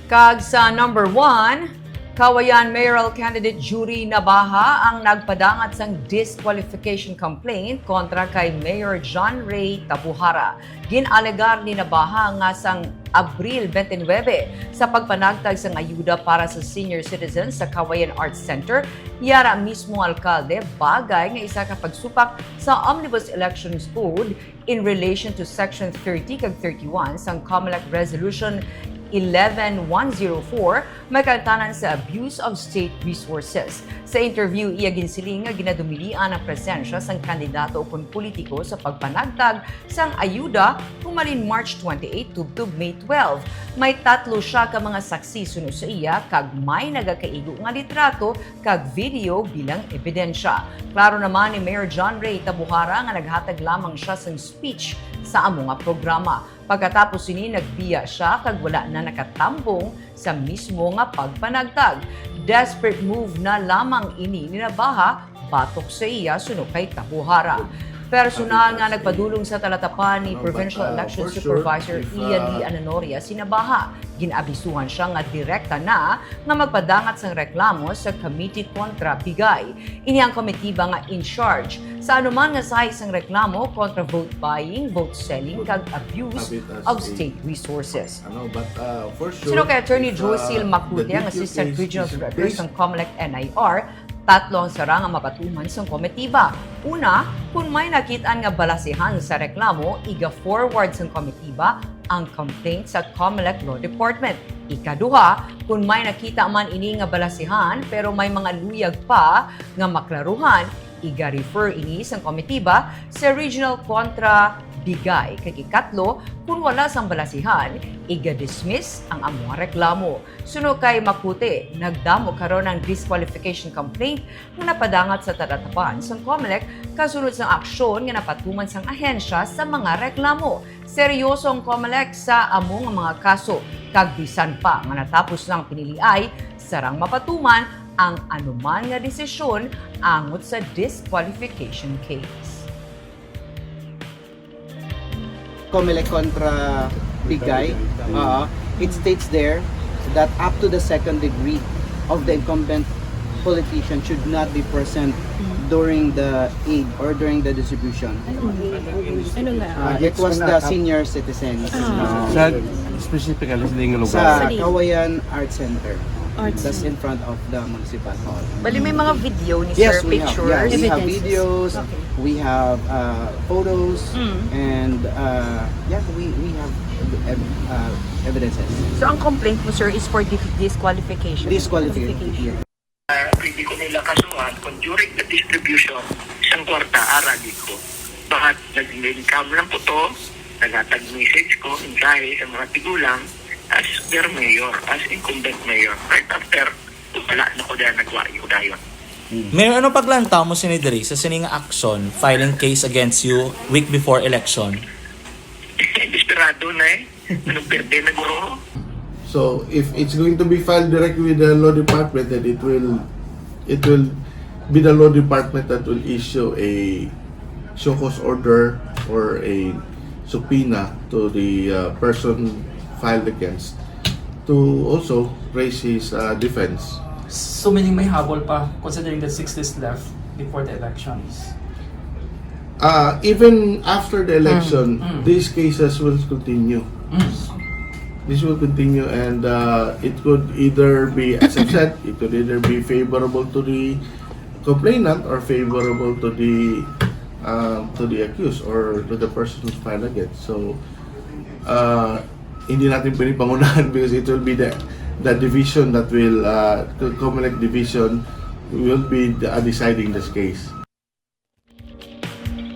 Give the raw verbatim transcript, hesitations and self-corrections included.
Kag sa number one, Cauayan Mayoral Candidate Jury Nabaha ang nagpadangat sang disqualification complaint kontra kay Mayor John Ray Tabuhara. Gin-alegar ni Nabaha nga sang Abril twenty-nine, sa pagpanagtag sang ayuda para sa senior citizens sa Cauayan Arts Center, yara mismo alkalde, bagay nga isa ka pagsupak sa Omnibus Elections Code in relation to Section thirty kag thirty-one sang Comelec Resolution eleven one zero four, may kaangtanan sa abuse of state resources. Sa interview, iya ginsiling nga ginadumilian ang presensya sang kandidato ukon politiko sa pagpanagtag sang ayuda humalin March twenty-eight tubtob May twelve. May tatlo sia ka mga saksi suno sa iya, kag may nagakaigo nga litrato kag video bilang ebidensya. Klaro naman ni Mayor John Ray Tabuhara nga naghatag lamang sia sang speech sa amo nga programa. Pagkatapos sini, nagbiya sia kag wala na nakatambong sa mismo nga pagpanagtag. Desperate move na lamang ini ni Nabaha batok sa iya suno kay Tabuhara. Personal nga nagpadulong sa talatapan ni Provincial Election Supervisor Ian Lee Ananoria si Nabaha. Gin-abisuhan sia nga direkta na nga magpadangat sang reklamo sa Committee kontra Bigay. Ini ang komitiba nga in charge sa anuman nga sahi sang reklamo kontra vote buying, vote selling, kag abuse of state resources. Ano, but, uh, for sure, suno kay Attorney Joyce Macute, ang Assistant Regional Director sang Comelec N I R, tatlo ang sara nga mapatuman sang komitiba. Una, kung may nakit-an nga balasihan sa reklamo, iga-forward sang komitiba ang complaint sa Comelec Law Department. Ikaduha, kung may nakita man ini nga balasihan pero may mga luyag pa nga maklaruhan, iga-refer ini sang komitiba sa Regional kontra Bigay. Kag ikatlo, kung wala sang balasihan, iga-dismiss ang amo nga reklamo. Suno kay Macute, nagdamo karon ang disqualification complaint nga napadangat sa talatapan sang Comelec kasunod sang aksyon nga napatuman sang ahensya sa mga reklamo. Seryoso ang Comelec sa amo nga mga kaso, kag bisan pa nga natapos na ang piniliay, sarang mapatuman ang anuman nga desisyon angot sa disqualification case. Comelec kontra Bigay, uh, it states there that up to the second degree of the incumbent politician should not be present during the aid or during the distribution. Ano nga? Uh, it was the senior citizens. Sa specifically sa ding Sa lugar. Cauayan Arts Center. Arts That's Center. In front of the municipal hall. Bali, may mga video ni Yes, sir, we have. pictures. Yeah, we have Evidence. Videos, Okay. We have uh, photos, Mm. And uh, yeah, we, we have ev- uh, evidences. So, ang complaint mo, sir, is for dis- disqualification? Disqualification. Disqualification. Yeah. Ah, pwede ko nila kasuhan kung during the distribution sang kwarta, ara gid ko. But nag-income lang ko to, naghatag message ko, mensahe sa mga tigulang as their mayor, as incumbent mayor. Right after, wala na ko dahil nagwayo dayon. Mayor, ano paglantaw mo sini diri sa sini nga aksyon, filing case against you week before election? Desperado na eh. Anong perde na guro? So if it's going to be filed directly with the law department, then it will it will be the law department that will issue a show cause order or a subpoena to the uh, person filed against to also raise his uh, defense. So meaning may habol pa considering that six days left before the elections. Uh, even after the election, Mm, mm. These cases will continue. Mm. This will continue and uh, it could either be, as I've said, it could either be favorable to the complainant or favorable to the uh, to the accused or to the person who's filed against. So, uh, hindi natin pwede pangunahan because it will be the the division that will uh, the Comelec division will be the, uh, deciding this case.